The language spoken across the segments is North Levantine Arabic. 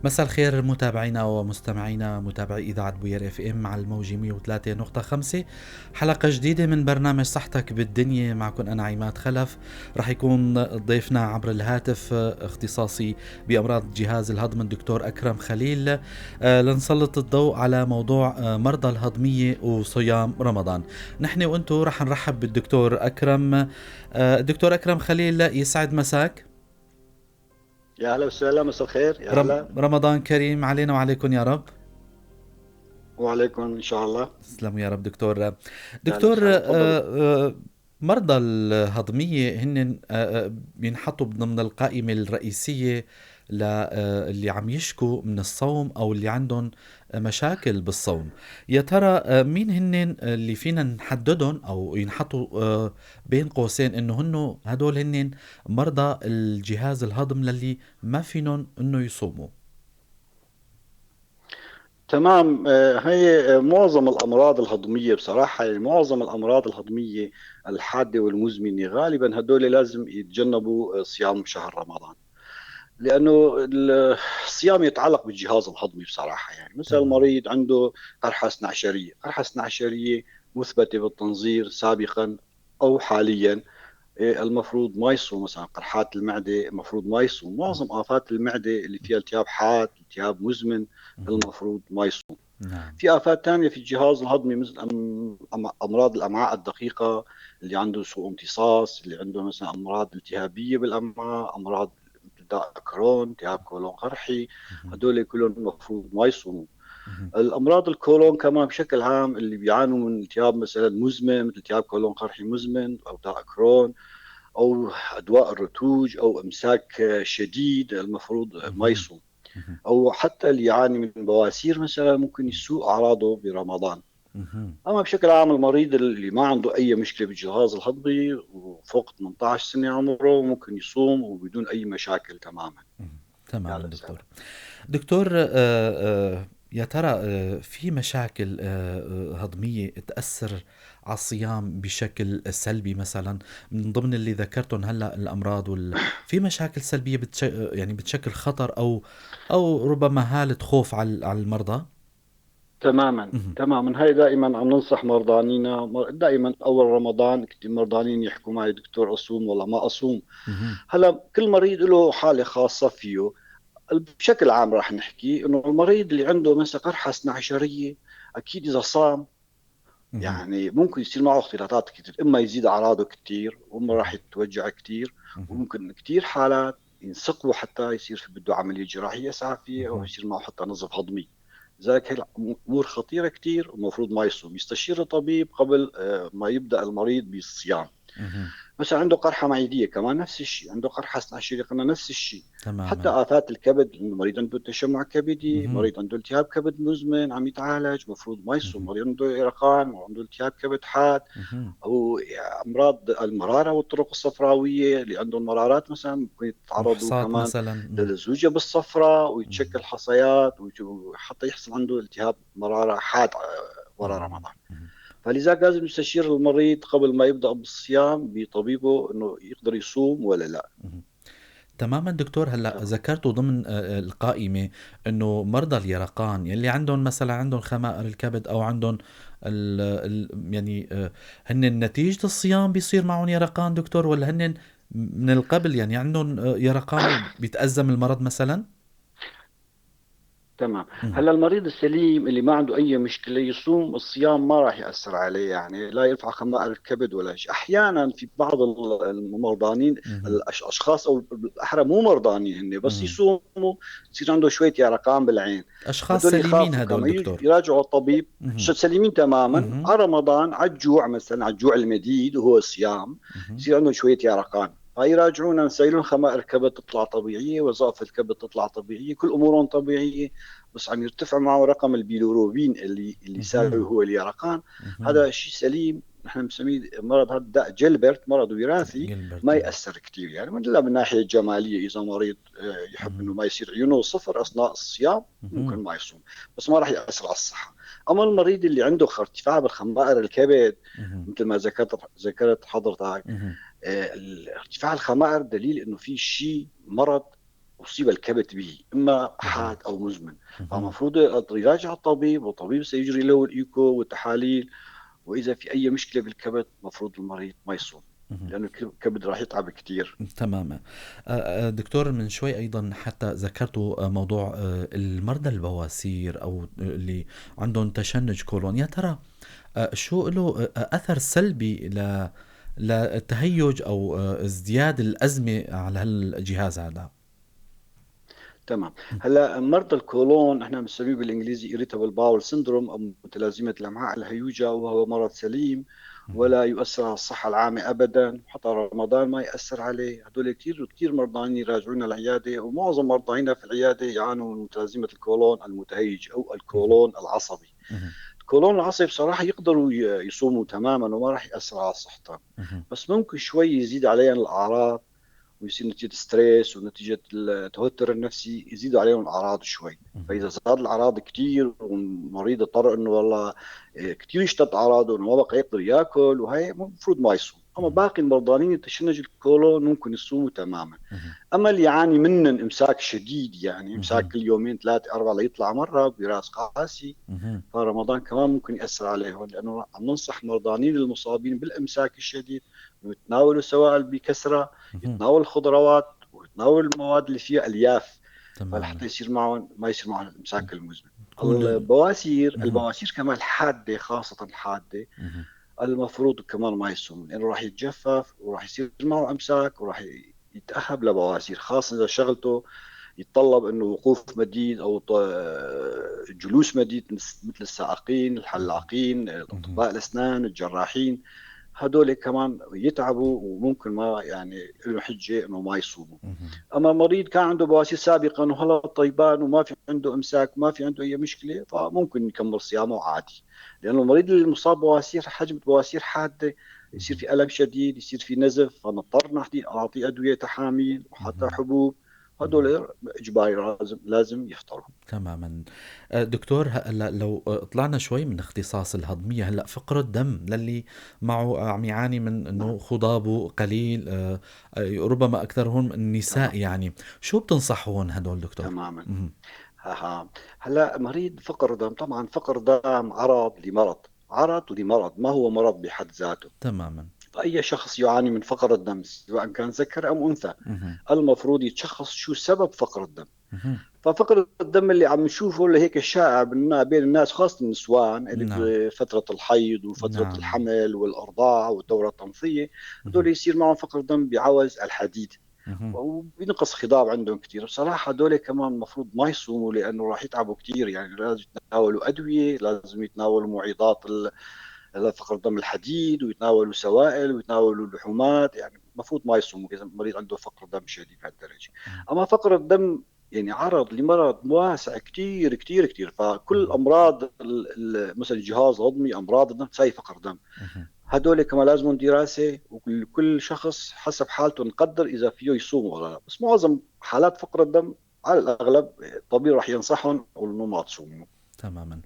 مساء الخير متابعينا ومستمعينا متابعي إذاعة بوير FM على الموجة 103.5، حلقة جديدة من برنامج صحتك بالدنيا. معكم أنا عماد خلف. رح يكون ضيفنا عبر الهاتف اختصاصي بأمراض جهاز الهضم الدكتور أكرم خليل، لنسلط الضوء على موضوع مرضى الهضمية وصيام رمضان. نحن وأنتو رح نرحب بالدكتور أكرم. الدكتور أكرم خليل، يسعد مساك. يا اهلا وسهلا، مساء الخير. يا هلا. رمضان كريم علينا وعليكم يا رب. وعليكم ان شاء الله. تسلموا يا رب. دكتور، مرضى الهضمية هن بينحطوا ضمن القائمة الرئيسية اللي عم يشكوا من الصوم أو اللي عندهم مشاكل بالصوم. يا ترى مين هن اللي فينا نحددهم أو ينحطوا بين قوسين إنه هن هدول هن مرضى الجهاز الهضم للي ما فينهم إنه يصوموا؟ تمام. هي معظم الأمراض الهضمية بصراحة، يعني معظم الأمراض الهضمية الحادة والمزمنة غالبا هدول لازم يتجنبوا صيام شهر رمضان، لأنه الصيام يتعلق بالجهاز الهضمي بصراحة. يعني مثلا المريض عنده قرحة اثنعشرية، قرحة اثنعشرية مثبتة بالتنظير سابقا أو حاليا، المفروض ما يصوم. مثلا قرحات المعدة المفروض ما يصوم. معظم آفات المعدة اللي فيها التهاب حاد، التهاب مزمن، المفروض ما يصوم. في آفات ثانية في الجهاز الهضمي مثل أمراض الأمعاء الدقيقة، اللي عنده سوء امتصاص، اللي عنده مثلا أمراض التهابية بالأمعاء، أمراض داء كرون، التهاب كولون قرحي، هدول كلهم المفروض ما يصوموا. الأمراض الكولون كمان بشكل عام اللي بيعانوا من التهاب مثلا مزمن، مثل التهاب كولون قرحي مزمن أو داء كرون أو أدواء الرتوج أو إمساك شديد، المفروض ما يصوم. أو حتى اللي يعاني من بواسير مثلا ممكن يسوء أعراضه برمضان. أما بشكل عام المريض اللي ما عنده أي مشكلة بالجهاز الهضمي وفوق 18 سنة عمره ممكن يصوم وبدون أي مشاكل تماما. تماما دكتور. دكتور، يا ترى في مشاكل هضمية تأثر على الصيام بشكل سلبي؟ مثلا من ضمن اللي ذكرتهم هلا الأمراض في مشاكل سلبية يعني بتشكل خطر أو ربما هالة خوف على المرضى؟ تماما تماما. هاي دائما عم ننصح مرضانينا، دائما اول رمضان كثير مرضانين يحكوا معي دكتور اصوم ولا ما اصوم. هلا كل مريض له حاله خاصة فيه. بشكل عام راح نحكي انه المريض اللي عنده مثلا قرحة اثنعشريه اكيد اذا صام يعني ممكن يصير معه اختلاطات كثير، اما يزيد اعراضه كثير واما راح يتوجع كثير، وممكن كثير حالات ينسقوا حتى يصير في بده عملية جراحية اسعافيه او يصير معه حتى نزف هضمي. لذلك هي امور خطيرة كثير والمفروض ما يصوم، يستشير الطبيب قبل ما يبدا المريض بالصيام. مثلا عنده قرحة معدية كمان نفس الشيء، عنده قرحة اثنعشريه قلنا نفس الشيء. حتى افات الكبد، المريض عنده تشمع كبدي، مريض عنده التهاب كبد مزمن عم يتعالج المفروض ما يصوم، مريض عنده يرقان وعنده التهاب كبد حاد، او امراض المرارة والطرق الصفراويه، اللي عندهم مرارات مثلا ممكن يتعرضوا كمان للزوجة بالصفراء ويتشكل حصيات وحتى يحصل عنده التهاب مرارة حاد وراء رمضان. فلذلك لازم يستشير المريض قبل ما يبدأ بالصيام بطبيبه انه يقدر يصوم ولا لا. تماما دكتور. هلا ذكرتوا ضمن القائمة انه مرضى اليرقان يلي عندهم مثلا عندهم خمائر الكبد او عندهم ال يعني هن نتيجة الصيام بيصير معهم يرقان دكتور، ولا هن من القبل يعني عندهم يرقان بيتأزم المرض مثلا؟ تمام. هلا المريض السليم اللي ما عنده اي مشكلة يصوم، الصيام ما راح ياثر عليه، يعني لا يرفع خمائر الكبد ولا شيء. احيانا في بعض المرضانين الاشخاص او بالاحرى مو مرضانين هن بس يصوموا يصير عنده شوية يرقان بالعين. اشخاص سليمين هدول دكتور يراجعوا الطبيب. سليمين تماما. على رمضان على الجوع مثلا، على الجوع المديد وهو الصيام يصير عندهم شوية يرقان، فيراجعونا نسيلون خمائر الكبد تطلع طبيعية، وظائف الكبد تطلع طبيعية، كل امورهم طبيعية، بس عم يرتفع معه رقم البيلوروبين اللي يساوي هو اليرقان. هذا شيء سليم، نحن بنسميه مرض هذا داء جيلبرت، مرض وراثي ما ياثر كثير، يعني من لا من الناحية الجمالية اذا مريض يحب انه ما يصير عيونه صفر اثناء الصيام ممكن ما يصوم، بس ما راح ياثر على الصحة. اما المريض اللي عنده ارتفاع بالخمائر الكبد مثل ما ذكرت حضرتك، ارتفاع الخمائر دليل انه في شيء مرض أصيب الكبد به، إما حاد أو مزمن، فالمفروض يراجع الطبيب، والطبيب سيجري له الإيكو والتحاليل، وإذا في أي مشكلة بالكبد المفروض المريض ما يصوم، لأنه الكبد راح يتعب كثير. تماما. دكتور، من شوي أيضا حتى ذكرتوا موضوع المرضى البواسير أو اللي عندهم تشنج كولون، يا ترى شو له أثر سلبي للتهيج أو ازدياد الأزمة على هالجهاز هذا؟ تمام. هلا مرضى الكولون احنا بنسميه بالانجليزي irritable bowel syndrome او متلازمة الامعاء الهيوجه، وهو مرض سليم ولا يؤثر على الصحة العامة ابدا، حتى رمضان ما ياثر عليه. هدول كثير كثير مرضانين يراجعونا العياده، ومعظم مرضانا في العيادة يعانوا من متلازمة الكولون المتهيج او الكولون العصبي. الكولون العصبي بصراحة يقدروا يصوموا تماما وما راح ياثر على صحتهم، بس ممكن شوي يزيد عليهم الاعراض ويصير نتيجة stress ونتيجة التوتر النفسي يزيدوا عليهم الاعراض شوي. فاذا زاد الاعراض كثير والمريض اضطر انه والله كثير اشتد اعراضه انه ما بقى يقدر ياكل، وهي المفروض ما يصوم. اما باقي المرضانين تشنج الكولون ممكن يصوموا تماما. اما اللي يعاني من امساك شديد، يعني امساك كل يومين ثلاثة اربعة ليطلع مرة براس قاسي، فرمضان كمان ممكن ياثر عليهم، لانه عم ننصح مرضانين المصابين بالامساك الشديد انه يتناولوا سوائل بكثرة، يتناولوا الخضروات ويتناولوا المواد اللي فيها الياف، فلحتى يصير معهم ما يصير معهم الامساك المزمن. البواسير كمان الحادة، خاصة الحادة، المفروض كمان ما يصوم، لانه راح يتجفف وراح يصير معه امساك وراح يتاهب لبواسير، خاصة اذا شغلته يتطلب انه وقوف مديد او جلوس مديد، مثل السائقين، الحلاقين، اطباء الاسنان، الجراحين، هدول كمان يتعبوا وممكن ما يعني له حجه انه ما يصوموا. اما مريض كان عنده بواسير سابقا وهلا طيبان وما في عنده امساك وما في عنده اي مشكلة، فممكن يكمل صيامه عادي، لانه المريض المصاب بواسير، حجم بواسير حادة، يصير في الم شديد، يصير في نزف، فنضطر نعطيه ادوية تحاميل وحتى حبوب، هدول اجباري لازم يفطروا. تماما. دكتور، هلا لو طلعنا شوي من اختصاص الهضميه، هلا فقر الدم للي معه عم يعاني من انه خضابه قليل، ربما اكثرهم النساء، يعني شو بتنصحون هدول دكتور؟ تماما. هلا مريض فقر دم، طبعا فقر دم عرض لمرض، عرض لمرض، ما هو مرض بحد ذاته. تماما. فأي شخص يعاني من فقر الدم سواء كان ذكر أم أنثى المفروض يتشخص شو سبب فقر الدم. ففقر الدم اللي عم نشوفه اللي هيك شائع بين الناس، خاصة النسوان اللي بفترة الحيض وفترة الحمل والأرضاع والدورة الطمثية، هدول يصير معهم فقر دم بعوز الحديد وبينقص خضاب عندهم كثير. بصراحة هدول كمان المفروض ما يصوموا، لأنه راح يتعبوا كثير، يعني لازم يتناولوا أدوية، لازم يتناولوا معيضات فقر دم الحديد، ويتناولوا سوائل، ويتناولوا لحومات، يعني المفروض ما يصوموا اذا المريض عنده فقر دم شديد بهالدرجه. اما فقر الدم يعني عرض لمرض واسع كثير كثير كثير، فكل امراض مثلا الجهاز الهضمي، امراض الدم، هي فقر دم، هدول كمان لازم دراسة، وكل شخص حسب حالته نقدر اذا فيه يصوم ولا لا. بس معظم حالات فقر الدم على الاغلب الطبيب راح ينصحهم انه ما تصوموا. تماما.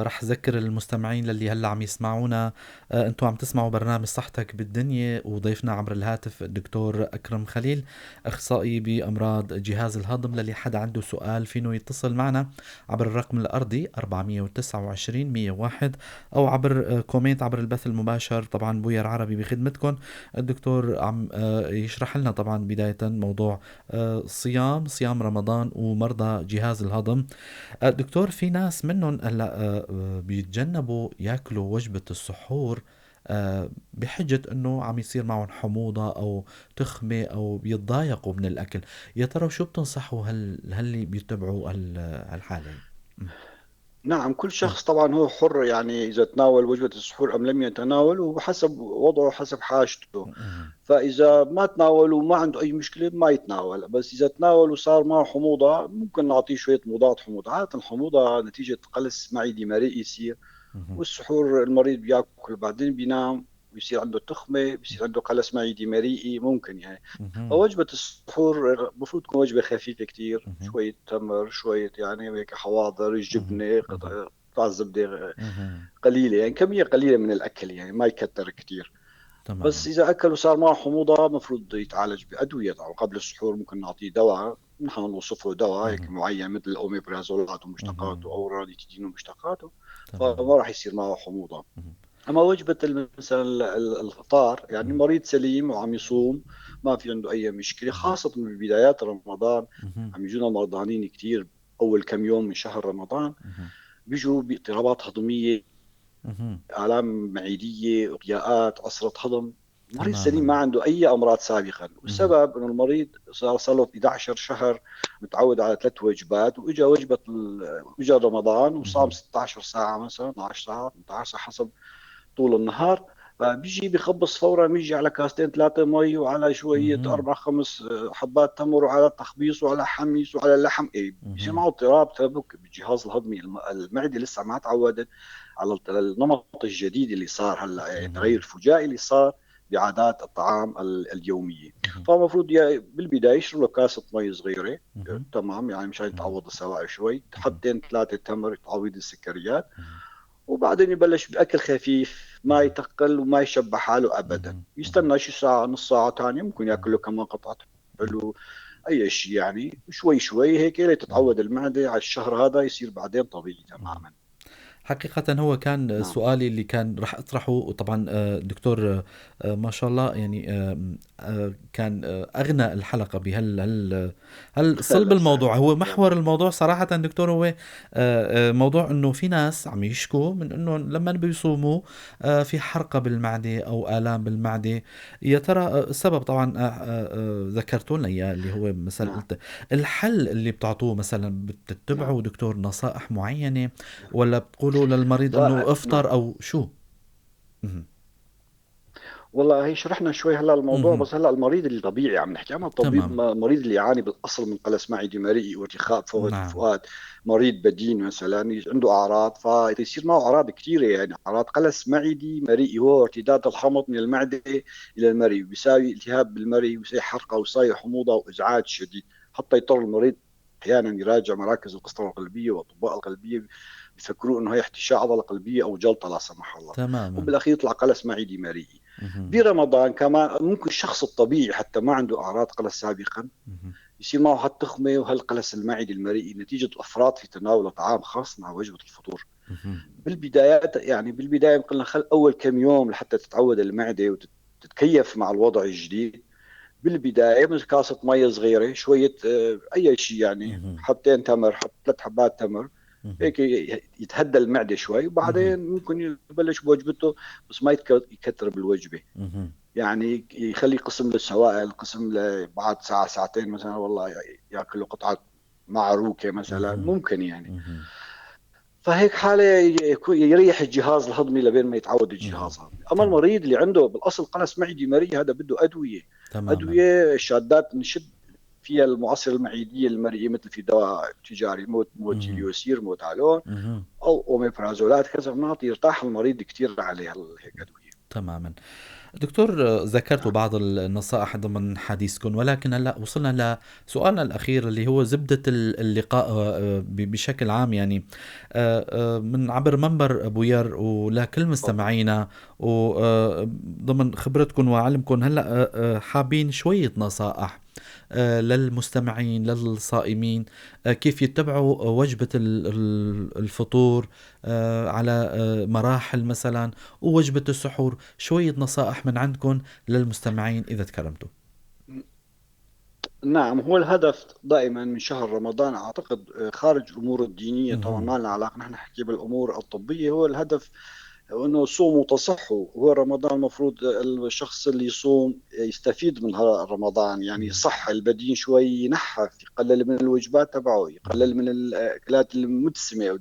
رح ذكر المستمعين للي هلا عم يسمعونا، انتم عم تسمعوا برنامج صحتك بالدنيا، وضيفنا عبر الهاتف الدكتور أكرم خليل، أخصائي بأمراض جهاز الهضم. للي حدا عنده سؤال فينه يتصل معنا عبر الرقم الأرضي 429 101، أو عبر comment عبر البث المباشر. طبعا بوير عربي بخدمتكم. الدكتور عم يشرح لنا طبعا بداية موضوع صيام رمضان ومرضى جهاز الهضم. دكتور، في ناس منهم هلا بيتجنبوا ياكلوا وجبة السحور بحجة انه عم يصير معهم حموضة او تخمة او بيتضايقوا من الاكل. يا ترى شو بتنصحوا هل بيتبعوا هالحالة؟ نعم، كل شخص طبعا هو حر، يعني اذا تناول وجبة السحور ام لم يتناول، وحسب وضعه حسب حاجته. فاذا ما تناول وما عنده اي مشكلة ما يتناول، بس اذا تناول وصار معه حموضه ممكن نعطيه شوية مضاد حموضه. عادة الحموضة نتيجة قلس معدي مريء يصير، والسحور المريض بياكل بعدين بينام ويصير عنده تخمة، بيصير عنده قلس معدي مريئي ممكن يعني. فوجبه السحور المفروض تكون وجبة خفيفة كثير، شوية تمر، شوية يعني هيك حواضر، جبنه، قطع زبدة قليله، يعني كمية قليله من الاكل، يعني ما يكتر كثير. تمام. بس اذا اكل وصار معه حموضه المفروض يتعالج بادويه، طبعا قبل السحور ممكن نعطيه دواء، نحن نوصفه دواء هيك معين مثل الاوميبرازولات ومشتقاته او رانيتيدين ومشتقاته، فما راح يصير معه حموضه. اما وجبة مثلا الافطار يعني مريض سليم وعم يصوم ما في عنده اي مشكلة، خاصة ببدايات رمضان عم يجونا مرضانين كثير اول كم يوم من شهر رمضان، بيجوا باضطرابات هضميه، آلام معدية، اقياءات، عسره هضم. المريض السليم ما عنده اي امراض سابقا، والسبب انه المريض صار له 11 شهر متعود على 3 وجبات، واجا وجبة اجا رمضان وصام 16 ساعة مثلا، 12 ساعة، 18 ساعة حسب طول النهار، فبيجي بخبص فورا، بيجي على كاستين 3 مي وعلى شوية 4 5 حبات تمر وعلى تخبيص وعلى حميص وعلى لحم، ايه بيصير معه اضطراب تلبك بالجهاز الهضمي. المعدة لسه ما تعودت على النمط الجديد اللي صار هلا، يعني التغير الفجائي اللي صار بعادات الطعام اليومية. فالمفروض بالبداية يشرب له كاسه مي صغيرة، تمام، يعني مشان يتعوض السوائل شوي، حبتين 3 تمر تعويض السكريات، وبعدين يبلش باكل خفيف ما يتقل وما يشبع حاله ابدا، يستنى شي ساعة نص ساعة ثانية، ممكن ياكل له كمان قطعه حلو اي شيء، يعني شوي شوي هيك لتتعود المعدة على الشهر هذا، يصير بعدين طبيعي تماما. حقيقة هو كان سؤالي اللي كان رح أطرحه، وطبعا دكتور ما شاء الله يعني كان أغنى الحلقة بهال هل صلب الموضوع، هو محور الموضوع صراحة دكتور، هو موضوع أنه في ناس عم يشكوا من أنه لما بيصوموا في حرقة بالمعدة أو آلام بالمعدة، يا ترى السبب؟ طبعا ذكرتوا لنا إياه اللي هو مثلا الحل اللي بتعطوه، مثلا بتتبعوا دكتور نصائح معينة ولا بتقولوا للمريض انه افطر او شو؟ والله هي شرحنا شوي هلا الموضوع، بس هلا المريض اللي طبيعي عم نحكي، اما الطبيب المريض اللي يعاني بالاصل من قلس معدي مريء وارتخاء فوهة الفؤاد، مريض بدين مثلا عنده اعراض، فيصير معه اعراض كثيرة، يعني اعراض قلس معدي مريء هو ارتداد الحمض من المعدة الى المريء، بيساوي التهاب بالمريء ويساوي حرقه ويساوي حموضه وازعاج شديد، حتى يضطر المريض احيانا يراجع مراكز القسطرة القلبية واطباء القلبية، بيفكروا انه هي احتشاء عضلة قلبية او جلطة لا سمح الله، تماما، وبالاخير يطلع قلس معدي مريئي. برمضان كمان ممكن الشخص الطبيعي حتى ما عنده اعراض قلس سابقا يصير معه هالتخمه وهالقلس المعدي المريئي نتيجة الافراط في تناول طعام خاص مع وجبة الفطور. بالبدايات يعني بالبداية قلنا خل اول كم يوم لحتى تتعود المعدة وتتكيف مع الوضع الجديد. بالبداية مثل كاسه مي صغيرة، شوية اي شيء يعني حبتين تمر، 3 حبات تمر، هيك يتهدى المعدة شوي، وبعدين ممكن يبلش بوجبته، بس ما يكتر بالوجبه، يعني يخلي قسم للسوائل، قسم بعد ساعة ساعتين مثلا والله ياكل قطعه معروكه مثلا، ممكن يعني. فهيك حاله يريح الجهاز الهضمي لبين ما يتعود الجهاز الهضمي. اما المريض اللي عنده بالاصل قلس معدي مريء هذا بده ادوية، ادوية شادات نشد فيها المعصر المعدية المرئية، مثل في دواء تجاري موتيليوسير موتالون او اوميبرازولات كذا، بنعطي يرتاح المريض كثير على هيك ادوية. تماما دكتور، ذكرتوا بعض النصائح ضمن حديثكم، ولكن هلا وصلنا لسؤالنا الاخير اللي هو زبدة اللقاء بشكل عام، يعني من عبر منبر بوير ولكل مستمعينا وضمن خبرتكم وعلمكم، هلا حابين شوية نصائح للمستمعين للصائمين، كيف يتبعوا وجبة الفطور على مراحل مثلا، ووجبة السحور، شوية نصائح من عندكم للمستمعين إذا تكرمتوا. نعم، هو الهدف دائما من شهر رمضان أعتقد خارج الأمور الدينية طبعا ما لنا علاقة، نحن نحكي بالأمور الطبية. هو الهدف انه صوموا تصحوا، هو رمضان المفروض الشخص اللي يصوم يستفيد من رمضان، يعني يصح البدين شوي، ينحف، يقلل من الوجبات تبعه، يقلل من الاكلات المدسمه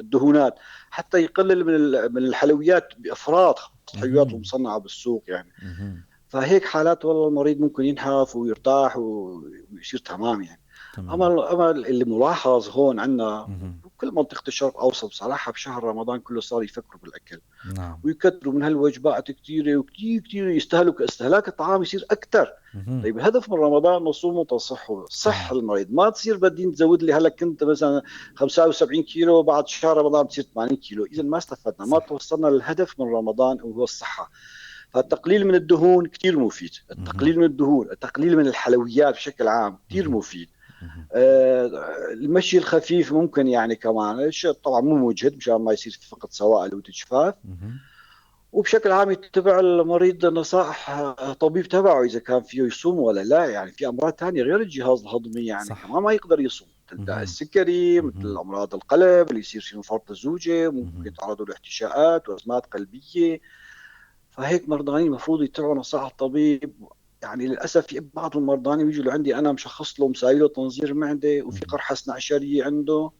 الدهونات، حتى يقلل من الحلويات بافراط، الحلويات المصنعة بالسوق يعني. فهيك حالات والله المريض ممكن ينحف ويرتاح ويصير تمام يعني. اما اللي ملاحظ هون عندنا كل منطقة الشرق الاوسط بصراحة بشهر رمضان كله صار يفكروا بالاكل. نعم. ويكثروا من هالوجبات كثيرة وكثير كثير يستهلك، استهلاك الطعام يصير اكثر. طيب الهدف من رمضان نصوم وتصحوا، صح المريض، ما تصير بدين تزود لي هلا كنت مثلا 75 كيلو بعد شهر رمضان بتصير 80 كيلو، اذا ما استفدنا، ما توصلنا للهدف من رمضان وهو الصحة. فالتقليل من الدهون كثير مفيد، التقليل من الدهون، التقليل من الحلويات بشكل عام كثير مفيد. المشي الخفيف ممكن يعني كمان، طبعا مو مجهد مشان ما يصير في فقد سوائل وتجفاف. وبشكل عام يتبع المريض نصائح الطبيب تبعه اذا كان فيه يصوم ولا لا. يعني في امراض ثانية غير الجهاز الهضمي يعني كمان ما يقدر يصوم، مثل داء السكري، مثل امراض القلب اللي يصير فيهم فرط الزوجة، ممكن يتعرضوا لاحتشاءات وازمات قلبية. فهيك مرضانين المفروض يتبعوا نصائح الطبيب. يعني للاسف في بعض المرضانين بيجوا لعندي انا مشخص له مساوي له تنظير معده وفي قرحة اثني عنده،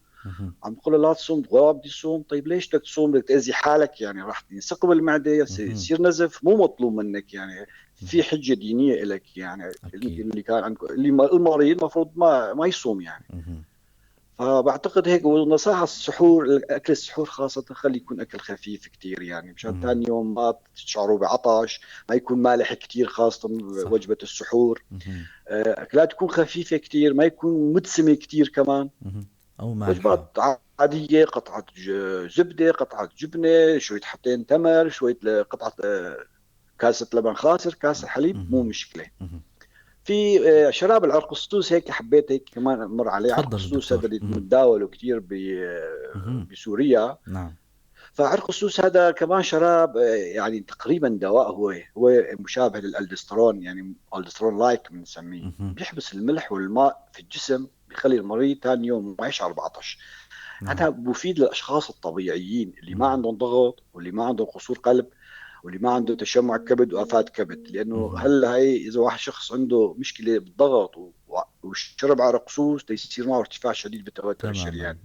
عم بقول له لا تصوم، ولا بدي صوم. طيب ليش بدك تصوم؟ بدك تاذي حالك يعني، راح ينثقب المعدة، يصير نزف، مو مطلوب منك يعني. في حجه دينية لك يعني. أكيد. اللي كان عندكم اللي المريض المفروض ما يصوم يعني. فبعتقد هيك. ونصائح السحور، اكل السحور خاصة خلي يكون اكل خفيف كثير يعني مشان ثاني يوم ما تشعروا بعطش، ما يكون مالح كثير خاصة وجبة السحور. اكلات تكون خفيفة كثير، ما يكون مدسمه كثير كمان. أو مالحة. وجبات عادية، قطعة زبدة، قطعة جبنة، شوية حبتين تمر، شوية قطعة كاسة لبن خاثر، كاسة حليب، مو مشكلة. في شراب العرق السوس هيك حبيت هيك كمان أمر عليه. عرق السوس هذا اللي متداوله كثير بسوريا. نعم. فعرق السوس هذا كمان شراب يعني تقريبا دواء، هو مشابه للألدسترون يعني aldosterone like بنسميه. بيحبس الملح والماء في الجسم، بيخلي المريض ثاني يوم ما يشعر بعطش. هذا مفيد للأشخاص الطبيعيين اللي ما عندهم ضغط واللي ما عندهم قصور قلب واللي ما عنده تشمع كبد وآفات كبد. لأنه هلا هي إذا واحد شخص عنده مشكلة بالضغط وشرب عرق سوس يصير معه ارتفاع شديد بالتوتر الشرياني.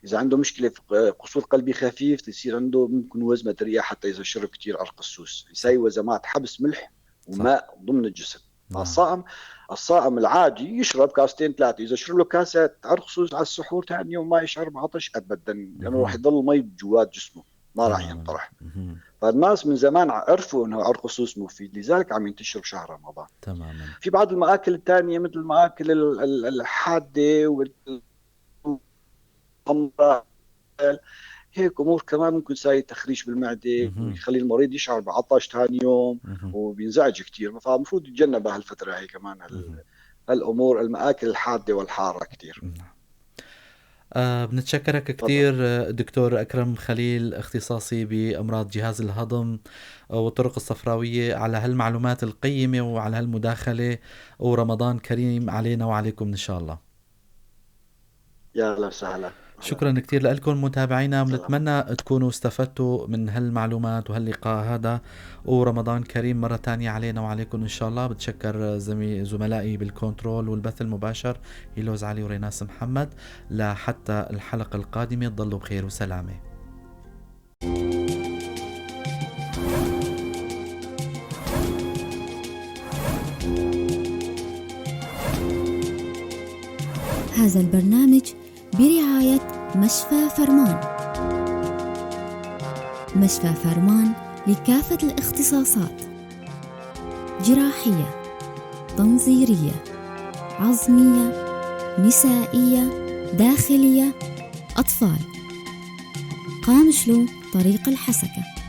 إذا عنده مشكلة في قصور قلبي خفيف تصير عنده ممكن وزمة رئة حتى إذا شرب كثير عرق السوس، يساوي وزمات حبس ملح وماء ضمن الجسم. الصائم العادي يشرب كاستين ثلاثة، إذا شرب له كاسة عرق سوس على السحور ثاني يوم ما يشعر بعطش أبدا، لأنه راح يضل مي جوات جسمه ما راح ينطرح. فالناس من زمان عرفوا انه عرق السوس مفيد، لذلك عم ينتشر بشهر رمضان. تماما. في بعض المآكل الثانية مثل المآكل الحادة والحمراء، هيك امور كمان ممكن تساوي تخريش بالمعدة ويخلي المريض يشعر بعطش ثاني يوم وبينزعج كثير. فالمفروض يتجنب هالفترة هي كمان هالامور المآكل الحادة والحاره كثير. بنتشكرك كثير دكتور أكرم خليل، اختصاصي بأمراض جهاز الهضم والطرق الصفراوية، على هالمعلومات القيمة وعلى هالمداخلة، ورمضان كريم علينا وعليكم إن شاء الله. يا أهلا وسهلا. شكرا كثير لكم متابعينا، بنتمنى تكونوا استفدتوا من هالمعلومات وهاللقاء هذا، ورمضان كريم مرة تانية علينا وعليكم إن شاء الله. بتشكر زملائي بالكنترول والبث المباشر هيلوز علي وريناس محمد. لحتى الحلقة القادمة تضلوا بخير وسلامة. هذا البرنامج برعاية مشفى فرمان. مشفى فرمان لكافة الاختصاصات، جراحية، تنظيرية، عظمية، نسائية، داخلية، أطفال. قامشلو، طريق الحسكة.